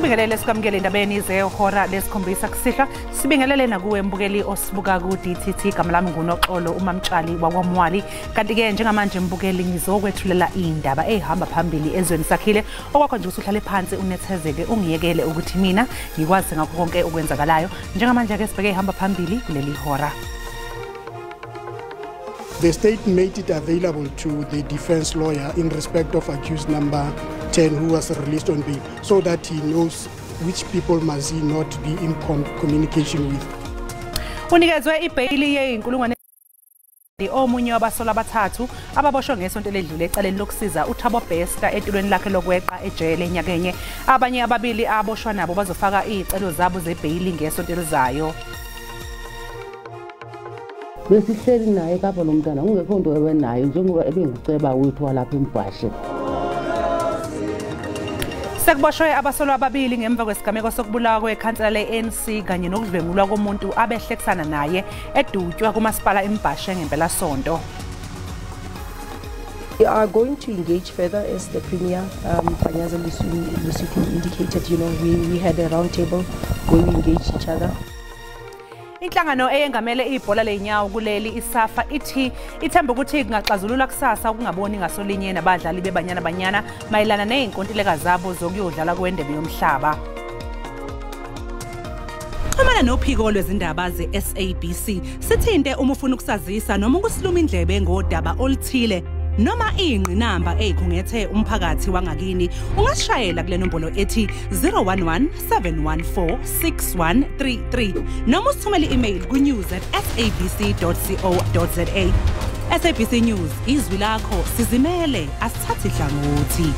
Sikubingelele sikwamukele endabeni zehora lesikhombisa kusihlwa. Sibingelele nakuwe mbukeli osibuka ku DTT. Igama lami nguNoxolo uMamtshali wakwaMwali. Kanti-ke njengamanje mbukeli ngizokwethulela indaba eyihamba phambili ezweni sakhile. Okwakho nje usuhlale phansi unethezeke ungiyekele ukuthi mina ngikwazi ngakho konke okwenzakalayo. Njengamanje ke sibheke ihamba phambili kuleli hora. The state made it available to the defense lawyer in respect of accused number 10 who was released on bail, so that he knows which people must he not be in communication with. Unikezwe ibheyili yeyinkulungwane omunye wabasolwa abathathu ababoshwe ngesonto eledlule ecaleni lokusiza uThabo Bester etulweni lakhe lokweqa ejele nyakenye. Abanye ababili aboshwa nabo bazofaka izicelo zabo zebheyili ngesonto elizayo. Besihleli naye kapha lo mntana kungekho nto ebenayo njengoba ebenguceba wethu walapha eMbhashe. Sekuboshwe abasolwa ababili ngemva kwesigameko sokubulawa kwekhansela le-ANC kanye nokudlwengulwa komuntu abehlekisana naye edutywa kumasipala eMbhashe ngempelasonto. We are going to engage further, as the Premier Panyaza Lesufi indicated. You know, we had a round table where we engaged each other. Inhlangano eyengamele ibhola ley'nyawo kuleli iSAFA ithi ithemba ukuthi kungaxazululwa kusasa ukungaboni ngasolinye nabadlali beBanyana Banyana mayelana ney'nkontileka zabo zokuyodlala kwendebe yomhlaba. Xhumana nophiko lwezindaba ze-SABC sithinte uma ufuna ukusazisa noma ukusiluma indlebe ngodaba oluthile noma ingqinamba eyikhungethe umphakathi wangakini. Ungasishayela kule nombolo ethi 011 714 6133 noma usithumele i-email ku-news@sabc.co.za. SABC News, izwi lakho, sizimele, asithathi hlangothi.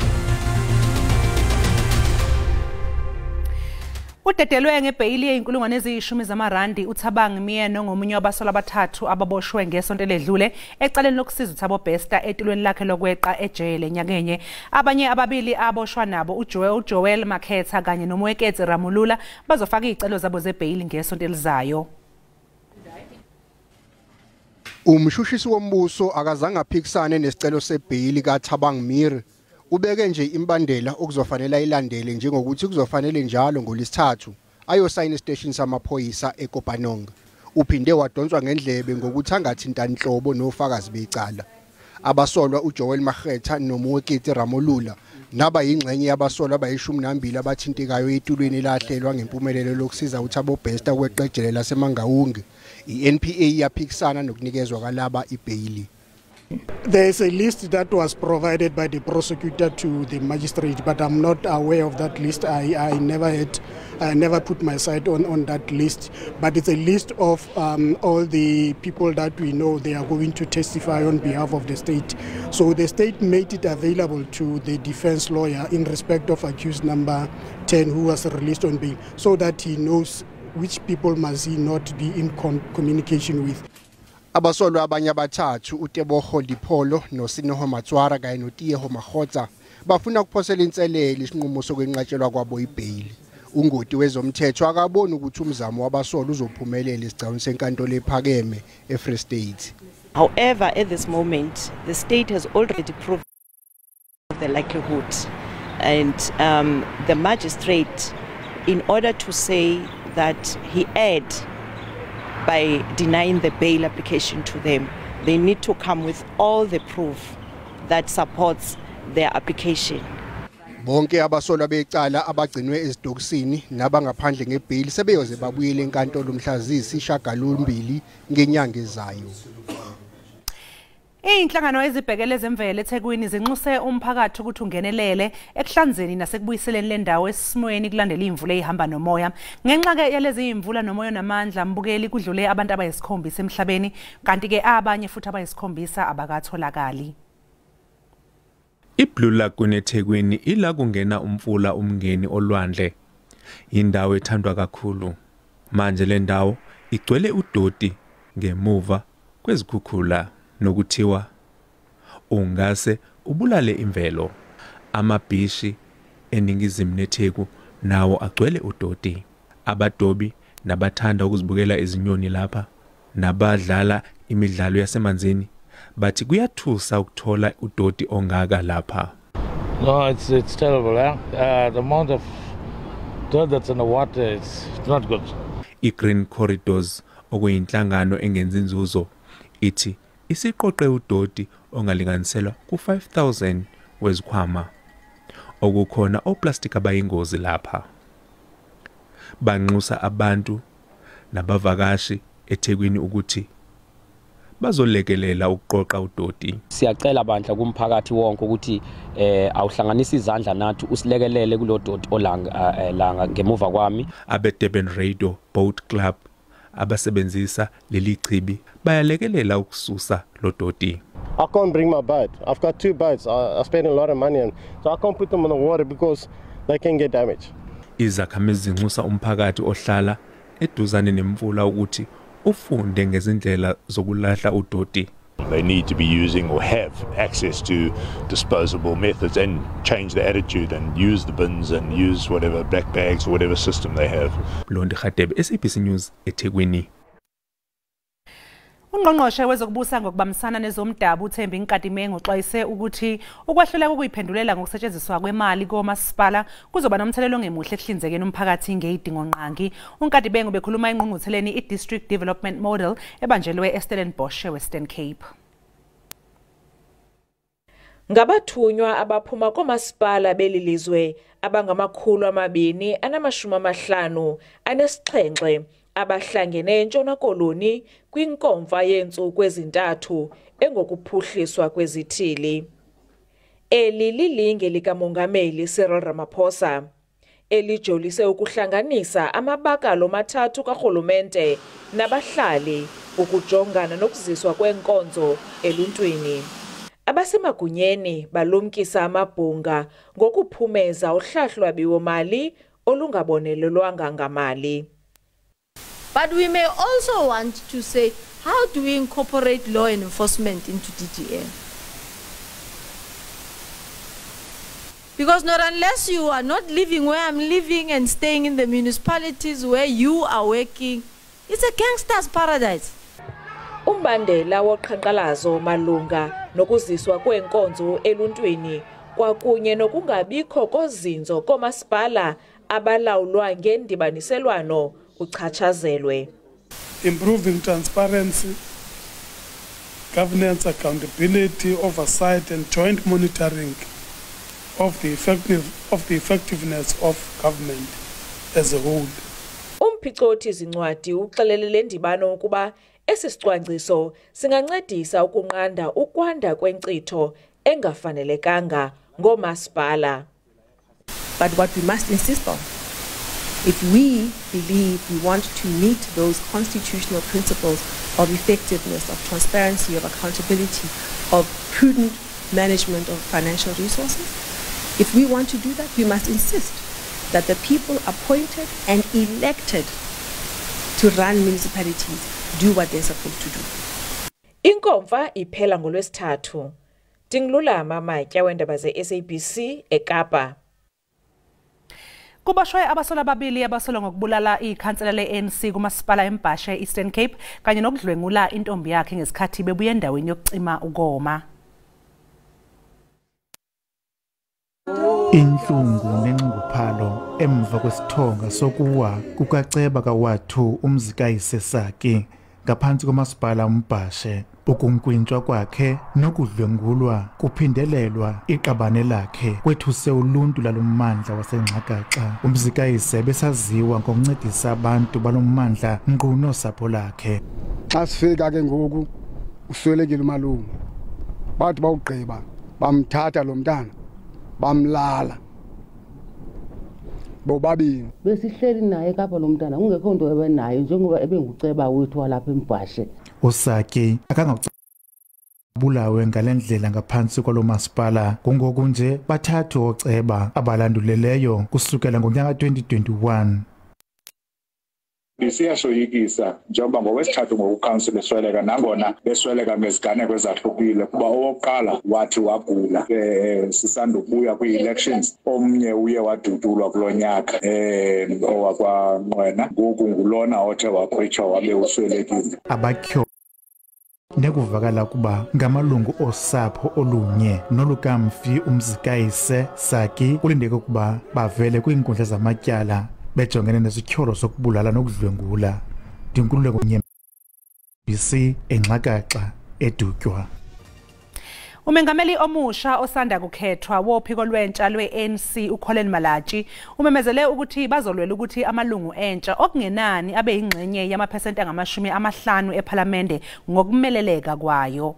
Udedelwe ngebheyili yeyinkulungwane eziyishumi zamarandi uThabang Mieno ngomunye wabasolwa abathathu ababoshwe ngesonto eledlule ecaleni lokusiza uThabo Bester etulweni lakhe lokweqa ejele nyakenye. Abanye ababili aboshwa nabo uJoel Makhetha kanye noMweketsi Ramulula bazofaka izicelo zabo zebheyili ngesonto elizayo. Umshushisi wombuso akazange aphikisane nesicelo sebheyili kaThabang Mier. Ubeke nje imbandela okuzofanele ayilandele njengokuthi kuzofanele njalo ngolesithathu ayosayina esiteshini samaphoyisa eKopanong. Uphinde wadonswa ngendlebe ngokuthi angathinta nhlobo nofakazi becala. Abasolwa uJoel Makhetha noMweketsi Ramulula naba yingxenye yabasolwa abayi-12 abathintekayo etulweni elahlelwa ngempumelelo lokusiza uThabo Bester kweqejele laseMangaung. I-NPA yaphikisana nokunikezwa kwalaba ibheyili. There is a list that was provided by the prosecutor to the magistrate, but I'm not aware of that list. I never put my side on that list. But it's a list of all the people that we know they are going to testify on behalf of the state. So the state made it available to the defense lawyer in respect of accused number 10 who was released on bail, so that he knows which people must he not be in communication with. Abasolwa abanye abathathu uTeboho Lipholo noSinoho Matswara kanye noTieho Makhotsa bafuna ukuphosela inselele isinqumo sokwenqatshelwa kwabo ibheyili. Ungoti wezomthetho akaboni ukuthi umzamo wabasolwa uzophumelela esigcawini senkantolo ephakeme eFree State. However, at this moment, the state has already proved the likelihood, and the magistrate, in order to say that he erred by denying the bail application to them, they need to come with all the proof that supports their application. Bonke abasolwa becala abagcinwe ezitokisini nabangaphandle ngebheyili sebeyoze babuyele enkantolo mhla ziyisishiyagalombili ngenyanga ezayo. Inhlangano ezibhekele ezemvelo eThekwini zinxuse umphakathi ukuthi ungenelele ekuhlanzeni nasekubuyiseleni le ndawo esimweni kulandela imvula ehamba nomoya. Ngenxa ke yalezi imvula nomoya namandla mbukeli kudlule abantu abayisikhombisa emhlabeni, kanti ke abanye futhi abayisikhombisa abakatholakali. IBlue Lagoon eThekwini ila kungena umfula umngeni olwandle. Indawo ethandwa kakhulu. Manje le ndawo igcwele udoti ngemuva kwezikhukhula nokuthiwa ungase ubulale imvelo. Amabhishi eningizimu neTheku nawo agcwele udoti. Abadobi nabathanda ukuzibukela izinyoni lapha nabadlala imidlalo yasemanzini bathi kuyathusa ukuthola udoti ongaka lapha. No, it's terrible, eh? The amount of Dirt that's in the water, it's not good. I-Green Corridors, okuyinhlangano engenzi inzuzo, ithi isiqoqe udoti ongalinganiselwa ku-5000 wezikhwama, okukhona oplastic abayingozi lapha. Banxusa abantu nabavakashi eThekwini ukuthi bazolekelela ukuqoqa udoti. Siyacela bandla kumphakathi wonke ukuthi awuhlanganise izandla nathi usilekelele kulodoti olanga langa ngemuva kwami. Abe Durban Radio Boat Club abasebenzisa leli chibi bayalekelela ukususa lodoti. I can't bring my boat. I've got 2 boats. I spend a lot of money on, so I can't put them in the water because they can get damaged. Izakhamizi zinxusa umphakathi ohlala eduzane nemvula ukuthi ufunde ngezindlela zokulahla udoti. They need to be using or have access to disposable methods and change the attitude and use the bins and use whatever black bags or whatever system they have. Londi Khatebe, SABC News, eThekwini. Ungqongqoshe wezokubusa ngokubambisana nezomdabu uThembi Nkadimeng uxwayise ukuthi ukwahluleka ukuyiphendulela ngokusetshenziswa kwemali komasipala kuzoba nomthelelo ongemuhle ekuhlinzekeni umphakathi ngezidingonqangi. UNkadimeng ubekhuluma engqungqutheleni i-District Development Model ebanjelwe eStellenbosch eWestern Cape. Ngabathunywa abaphuma komasipala beli lizwe abangama-257 abahlangene eNtshona Koloni kwinkomfa yeentsuku ezintathu engokuphuhliswa kwezithili. Eli lilinge likaMongameli Cyril Ramaphosa elijolise ukuhlanganisa amabakalo mathathu karhulumente nabahlali ukujongana nokuziswa kwenkonzo eluntwini. Abasemagunyeni balumkisa amabhunga ngokuphumeza uhlahlwabiwo-mali olungabonelelwanga ngamali. But we may also want to say, how do we incorporate law enforcement into DDM? Because not unless you are not living where I'm living and staying in the municipalities where you are working, it's a gangster's paradise. Umbandela woqhankqalazo malunga nokuziswa kwenkonzo eluntwini kwakunye nokungabikho kozinzo komasipala abalawulwa ngendibaniselwano uchatshazelwe. Improving transparency, governance, accountability, oversight and joint monitoring of the effectiveness of government as a whole. Umphicothi zincwadi uxelele le ndibano ukuba esi sicwangciso singancedisa ukunqanda ukwanda kwenkcitho engafanelekanga ngomasipala. But what we must insist on, if we believe we want to meet those constitutional principles of effectiveness, of transparency, of accountability, of prudent management of financial resources, if we want to do that, we must insist that the people appointed and elected to run municipalities do what they're supposed to do. Inkomfa iphela ngolwesithathu. Ndingululama Matya wendaba ze-SABC eKapa. Kuboshwe abasolwa ababili abasolwa ngokubulala ikhansela le-ANC kumasipala eMbhashe Eastern Cape kanye nokudlwengula intombi yakhe ngesikhathi bebuya endaweni yokucima ukoma. Inhlungu nenxunguphalo emva kwesithonga sokuwa kukaceba kawathu uMzikayise Saki ngaphansi komasipala uMbhashe. Ukunkwintshwa kwakhe nokudlwengulwa kuphindelelwa iqabane lakhe kwethuse uluntu lalommandla waseNgxakaxa. UMzikayise besaziwa ngokuncedisa abantu balommandla nkqu nosapho lakhe. Xa sifika ke ngoku uswelekile umalume, bathi bawugqiba bamthatha lo mntana bamlala bobabini. Besihleli naye kapha lo mntana kungekho nto ebenayo njengoba ebenguceba wethu walapha eMbhashe. USaki akangabulawe ngalendlela ngaphansi kwalomasipala. Kungoku nje bathathu oceba abalanduleleyo kusukela ngonyaka 2021. Siyasoyikisa njengoba ngowesithathu ngokukhansila besweleka, nangona besweleka ngeziganeko ezahlukile, kuba owokuqala wathi wagula sisanda ukubuya kwii-elections, omnye uye wadudulwa kulo nyaka owakwaNqwena, ngoku ngulona othe wakhwetshwa wabe uswelekile. Abatyholwa nekuvakala kuba ngamalungu osapho olunye nolukamfi uMzikayise Saki kulindeke ukuba bavele kwiinkundla zamatyala Bejongene nezityholo zokubulala nokudlwengula. Ndinkululeko BC eNxakaxa eDutywa. Umengameli omusha osanda kukhethwa wophiko lwentsha lwe-ANC uCollen Malatji umemezele ukuthi bazolwela ukuthi amalungu entsha okungenani abe yingxenye yamaphesenti angama-50 ePhalamende ngokumeleleka kwayo.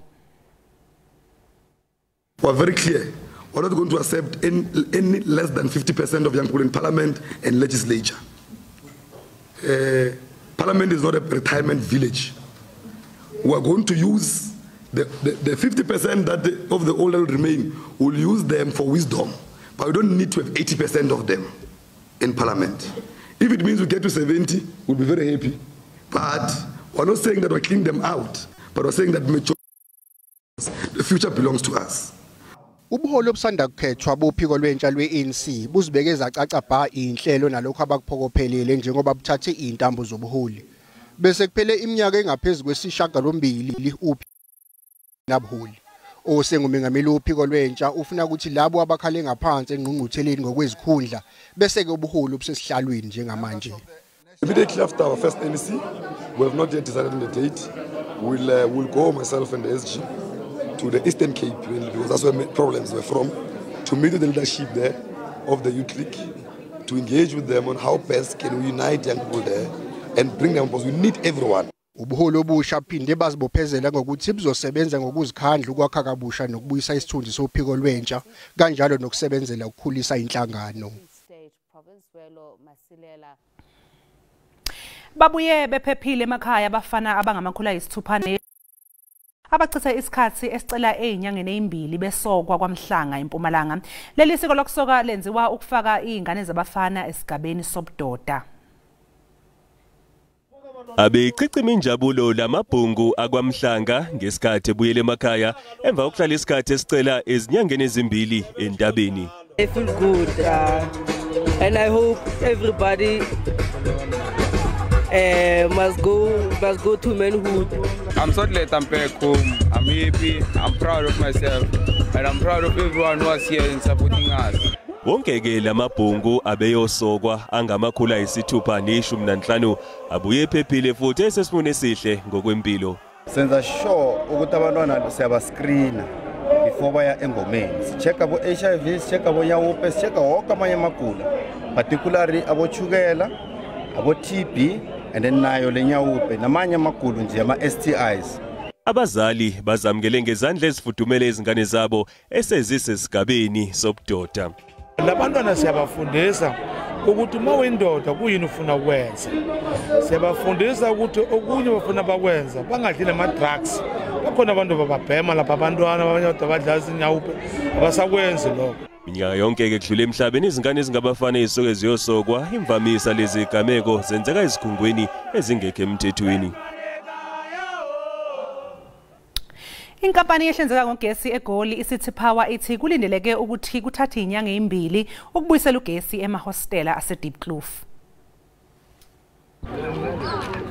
We are very clear. We are not going to accept any less than 50% of young people in parliament and legislature. Parliament is not a retirement village. We are going to use the 50% that of the older remain, we'll use them for wisdom. But we don't need to have 80% of them in parliament. If it means we get to 70, we'll be very happy. But we're not saying that we're cleaning them out, but we're saying that majority, the future belongs to us. Ubuholi obusanda kukhethwa bophiko lwentsha lwe-ANC buzibeke zacaca bha inhlelo nalokho abakuphokophelele njengoba buthathe intambo zobuholi. Bese kuphele iminyaka engaphezulu kwesishiyagalombili uphi nabuholi. Osengumengameli wophiko lwentsha ufuna ukuthi labo abakhale ngaphansi engqungqutheleni ngokwezikhundla bese ke ubuholi obusesihlalweni njengamanje. Immediately after our first NEC, we have not yet decided on the date. We'll go, myself and the SG, to the Eastern Cape, because that's where problems were from, to meet with the leadership there of the youth league, to engage with them on how best can we unite young people there and bring them, because we need everyone. Ubuholi obusha phinde bazibophezela ngokuthi buzosebenza ngokuzikhandla ukwakha kabusha nokubuyisa isithunzi sophiko lwentsha kanjalo nokusebenzela ukukhulisa inhlangano. Babuye bephephile emakhaya abafana abangama-6 abachitha isikhathi esicela ezinyangeni ezimbili besokwa kwaMhlanga eMpumalanga. Leli siko lokusoka lenziwa ukufaka izingane zabafana esigabeni sobudoda. Abechichima injabulo lamabhungu akwaMhlanga ngesikhathi ebuyele emakhaya emva kokuhlala isikhathi esicela ezinyangeni ezimbili entabeni. I feel good and I hope everybody must go to manhood. I'm so glad I'm back home. I'm happy. I'm proud of myself and I'm proud of everyone who was here and supporting us. Wonke ke lamabhungu abeyosokwa angama-6 15 abuye ephephile futhi esesimweni esihle ngokwempilo. Senza sure ukuthi abantwana siyabascreena before baya engomeni. Sichecka abo HIV, sichecka abo nyawupe, sichecka wonke amanye amagula, particularly abochukela, abo TB and then nayo lenyawupe namanye amagulo nje ama STIs. Abazali bazamukele ngezandla ezifudumele izingane zabo esezisesigabeni sobudoda. Labantwana siyabafundisa ukuthi uma uyindoda kuyini ufuna ukwenza. Siyabafundisa ukuthi okunye bafuna bakwenza bangadli nama-drugs. Bakhona abantu bababhema lapha abantwana abanye abadlala izinyawupe abasakwenzi lokho. Minyaka yonke ke kudlula emhlabeni izingane ezingabafana ezisuke ziyosokwa imvamisa lezi gameko zenzeka ezikhungweni ezingekho emthethweni. Inkampani ehlinzeka ngogesi eGoli iCity Power ithi kulindeleke ukuthi kuthathe inyanga ezimbili ukubuyisela ugesi emahostela aseDiepkloof.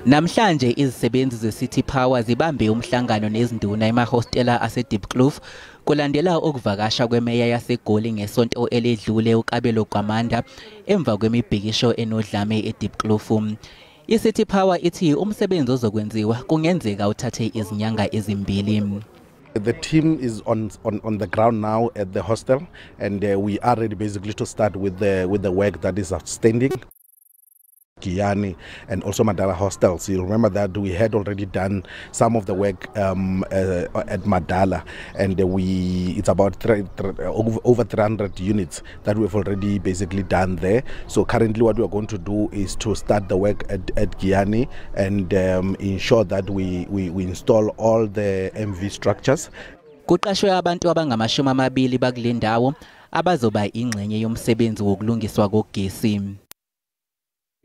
Namhlanje izisebenzi zeCity Power zibambe umhlangano nezinduna emahostela aseDiepkloof kulandela ukuvakasha kwemeya yaseGoli ngesonto eledlule uKabelo Gwamanda emva kwemibhikisho enodlame eDiepkloof. ICity Power ithi umsebenzi ozokwenziwa kungenzeka uthathe izinyanga ezimbili. The team is on the ground now at the hostel, and we are ready basically to start with the work that is outstanding. Giyani and also Madala hostels. You remember that we had already done some of the work at Madala, and it's about over 300 units that we've already basically done there. So currently what we are going to do is to start the work at Giyani and ensure that we install all the MV structures. Kuqashwe abantu abangama-20 bakule ndawo abazoba ingxenye yomsebenzi wokulungiswa kogesi.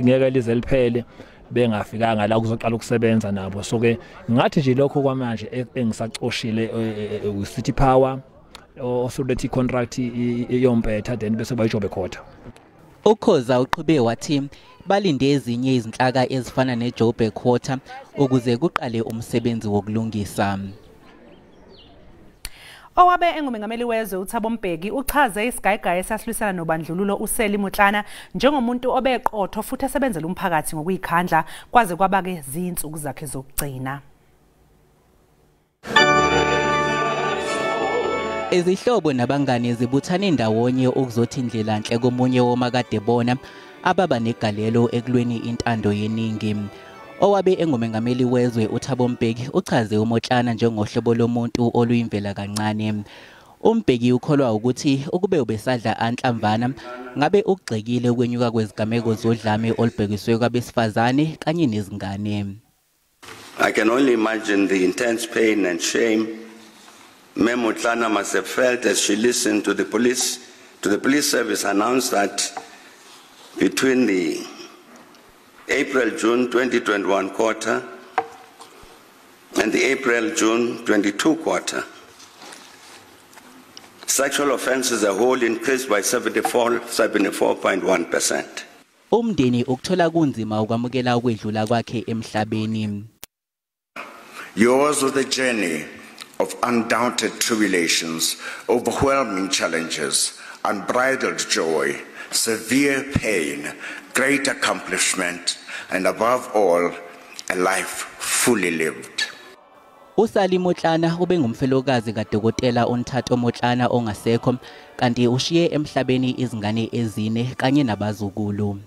Ngeke lize liphele bengafikanga la kuzoqala ukusebenza nabo, so ke ngathi nje lokho kwamanje engisacoshile uCity Power osulethe contract iyompetha then bese bayijobe khotha. Ukhoza uqhube wathi balinde ezinye izinhlaka ezifana neJoburg Quarter ukuze kuqale umsebenzi wokulungisa. Owabe engumengameli wezwe uThabo Mbeki uchaze isigayigayi esasilwisana nobandlululo uSally Motlana njengomuntu obeqotho futhi esebenzela umphakathi ngokuyikhandla kwaze kwaba-ke zinsuku zakhe zokugcina. Izihlobo nabangane zibuthane ndawonye ukuzothi indlelanhle komunye womakadebona ababa negalelo ekulweni intando yeningi. Owabe engumengameli wezwe uThabo Mbeki uchaze uMotlana njengohlobo lomuntu oluyimvela kancane. UMbeki ukholwa ukuthi ukube ubesadla anhlamvana ngabe ukugxekile ukwenyuka kwezigameko zodlame olubhekiswe kwabesifazane kanye nezingane. I can only imagine the intense pain and shame Mem Motlana must have felt as she listened to the police service announce that between the April-June 2021 quarter and the April-June 22 quarter, sexual offences as a whole increased by 74.1%. Umndeni ukuthola kunzima ukwamukela ukwedlula kwakhe emhlabeni. Yours was the journey of undoubted tribulations, overwhelming challenges, unbridled joy, severe pain, great accomplishment, and above all, a life fully lived. uSally Motlana ubengumfelokazi kaDokotela uNthato Motlana ongasekho kanti ushiye emhlabeni izingane ezine kanye nabazukulu.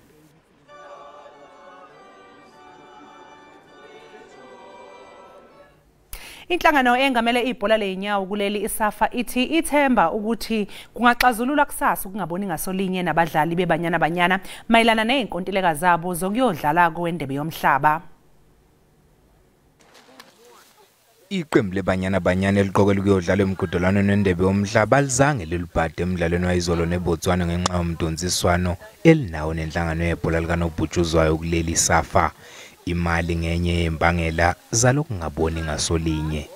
Inhlangano engamele ibhola leyinyawo kuleli iSAFA ithi ithemba ukuthi kungaxazululwa kusasa ukungaboni ngasolinye nabadlali beBanyana Banyana mayelana nezinkontileka zabo zokuyodlala kowendebe yomhlaba. Iqembu leBanyana Banyana eliqokelwe ukuyodlala emqhudelwaneni wendebe yomhlaba alizange lilubhade emdlalweni wayizolo neBotswana ngenxa yomdonsiswano elinawo nenhlangano yebhola likanobhutshuzwayo kuleli SAFA. Imali ngenye yembangela zalokungaboni ngasolinye.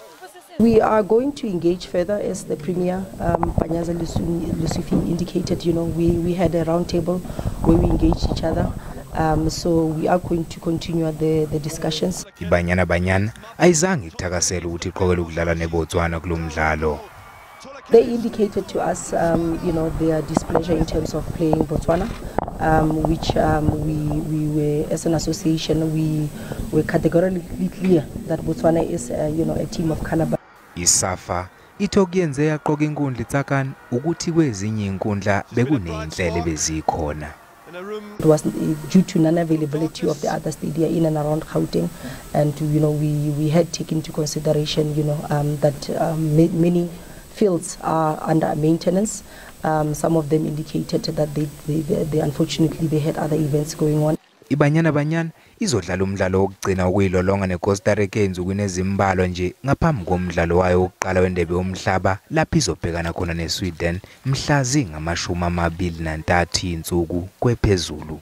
We are going to engage further, as the Premier Panyaza Lesufi indicated. You know, we had a round table where we engaged each other. So we are going to continue the discussions. IBanyana Banyana ayizange ikuthakasele ukuthi iqokelwe ukudlala neBotswana kulomdlalo. They indicated to us, you know, their displeasure in terms of playing Botswana, which we were, as an association, we were categorically clear that Botswana is, you know, a team of caliber. ISAFA ithi okuyenze yaqoka inkundla iTsakane ukuthi kwezinye inkundla bekuneyinhlelo bezikhona. It was due to non-availability of the other stadia in and around Gauteng, and you know, we had taken into consideration, you know, that many fields are under maintenance. Some of them indicated that they unfortunately they had other events going on. IBanyana Banyana izodlala umdlalo wokugcina ukuyilolonga neCosta Rica ensukwini ezimbalwa nje ngaphambi komdlalo wayo wokuqala wendebe yomhlaba lapho izobhekana khona neSweden mhla zingama-23 insuku kwephezulu.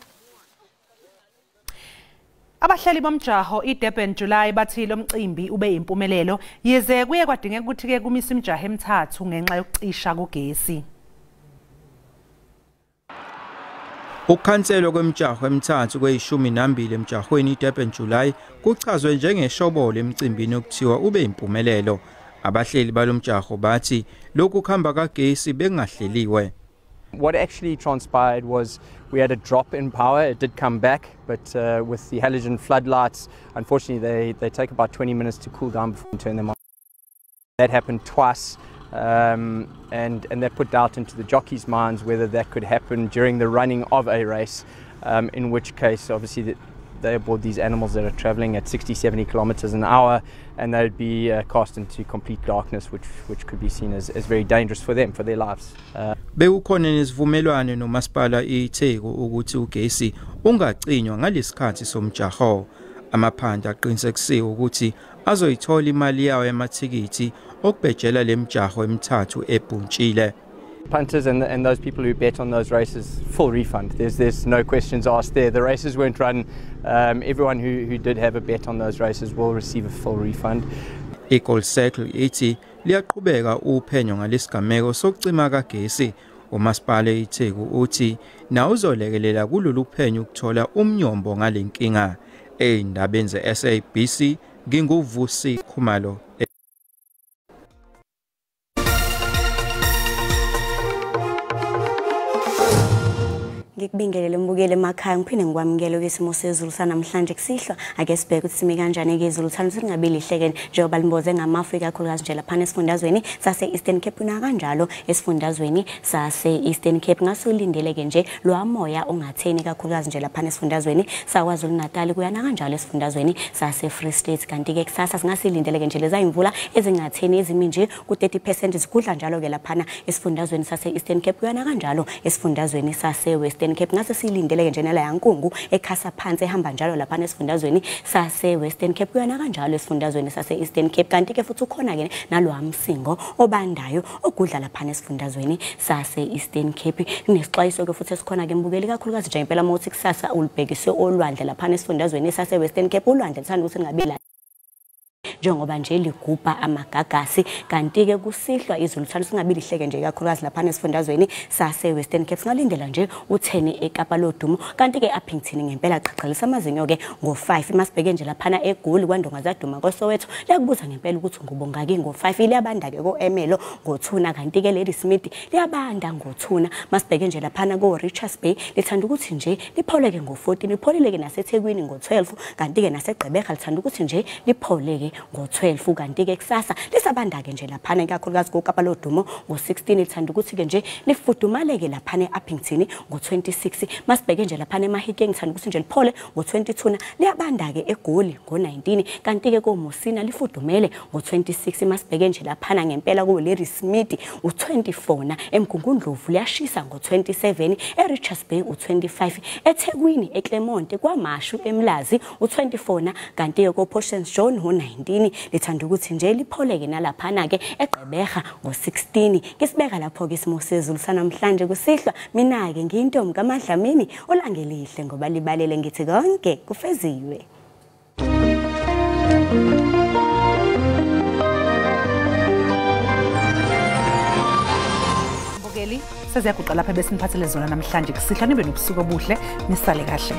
Abahleli bomjaho iDurban July bathi lo mcimbi ube impumelelo yize kuye kwadingeka ukuthi ke kumise imijaho emithathu ngenxa yokucisha kugesi. Ukukhanselwa kwemijaho emithathu kweyi-12 emjahweni iDurban July kuchazwe njengeshobolo emcimbini okuthiwa ube impumelelo. Abahleli balomjaho bathi lokhu kuhamba kagesi bengahleliwe. What actually transpired was we had a drop in power. It did come back, but with the halogen floodlights, unfortunately, they take about 20 minutes to cool down before you turn them on. That happened twice, and that put doubt into the jockeys' minds whether that could happen during the running of a race, in which case, obviously, they're aboard these animals that are traveling at 60, 70 kilometers an hour, and they'd be cast into complete darkness, which could be seen as very dangerous for them, for their lives. Bekukhona nesivumelwano nomasipala iTheku ukuthi ugesi ungacinywa ngalesikhathi somjaho. Amaphanda aqinisekisiwe ukuthi azoyithola imali yawo yamathikithi okubhejela lemjaho emithathu ebhuntshile. Punters and those people who bet on those races, full refund. There's no questions asked there. The races weren't run. Everyone who did have a bet on those races will receive a full refund. iGold Circle ithi liyaqhubeka uphenyo ngalesigameko sokucima kagesi. Umasipala iTheku uthi nawuzolekelela kulolu phenyo ukuthola umnyombo ngalenkinga. Ey'ndabeni ze-SABC nginguVusi Khumalo. Ngikubingelele mbukele emakhaya, ngiphinde ngikwamukele kwisimo sezulu sanamhlanje kusihlwa. Ake sibheke ukuthi sime kanjani ke izulu thanda singabi lihle ke njengoba limboze ngamafu ikakhulukazi nje laphana esifundazweni sase-Eastern Cape nakanjalo esifundazweni sase-Eastern Cape. Ngasulindele-ke nje lwamoya ongatheni kakhulukazi nje laphana esifundazweni saKwaZulu Natal kuya nakanjalo esifundazweni sase-Free State. Kanti-ke kusasa singasilindele-ke nje leza imvula ezingatheni ezimi nje ku-30% zigudla njalo-ke laphana esifundazweni sase-Eastern Cape kuya nakanjalo esifundazweni sase-Western Cape. Ngase silindeleke nje nala yankungu ekhasa phansi ehamba njalo laphana esifundazweni sase-Western Cape kuya nakanjalo esifundazweni sase-Eastern Cape. Kanti-ke futhi ukhona-ke nalwamsingo obandayo ogudla laphana esifundazweni sase-Eastern Cape. Kunesixwayiso-ke futhi esikhona-ke mbukeli kakhulukazi nje impela uma uthi kusasa ulibhekiswe olwandle laphana esifundazweni sase-Western Cape. Ulwandle luthanda ukuthi lingabi la njengoba nje ligubha amagagasi. Kanti-ke kusihlwa izulu thanda singabi lihleke nje kakhulukazi laphana esifundazweni sase-Western Cape. Singalindela nje u-10 eKapa lodumo. Kanti-ke e-Upington ngempela qhaqhalisa amazinyo-ke ngo-5. Masibheke nje laphana eGoli kwaNdonga zaduma koSoweto, liyakubuza ngempela ukuthi ngubongaki ngo-5. Liyabanda-ke ko-Emelo ngo-2, kanti-ke Ladysmith liyabanda ngo-2. Masibheke nje laphana ko-Richards Bay lithanda ukuthi nje lipholeke ngo-14, lipholile-ke naseThekwini ngo-12, kanti-ke naseGqeberha lithanda ukuthi nje lipholeke ngo-12. Kanti-ke kusasa lisabanda-ke nje laphana ikakhulukazi koKapa lodumo ngo-16, lithanda ukuthi-ke nje lifudumaleke laphana e-Upington ngo-26. Masibheke nje laphana eMahikeng ngithanda ukuthi nje liphole ngo-22, liyabanda-ke eGoli ngo-19, kanti-ke koMusina lifudumele ngo-26. Masibheke nje laphana ngempela ko-Ladysmith u-24, eMgungundlovu liyashisa ngo-27, e-Richards Bay u-25, eThekwini eClermont kwaMashu eMlazi u-24, kanti-ke ko-Port St John ngo-19 lithanda ukuthi nje lipholeke nalaphana-ke eGqeberha ngo-16. Ngisibeka lapho-ke isimo sezulu sanamhlanje kusihlwa. Mina-ke ngiyintombi kaMadlamini, olangelihle ngoba libalele, ngithi konke kufeziwe. Mbukeli, seziyaguqa lapha besiniphathele zona namhlanje kusihlwa. Nibe nobusuku obuhle, nisale kahle.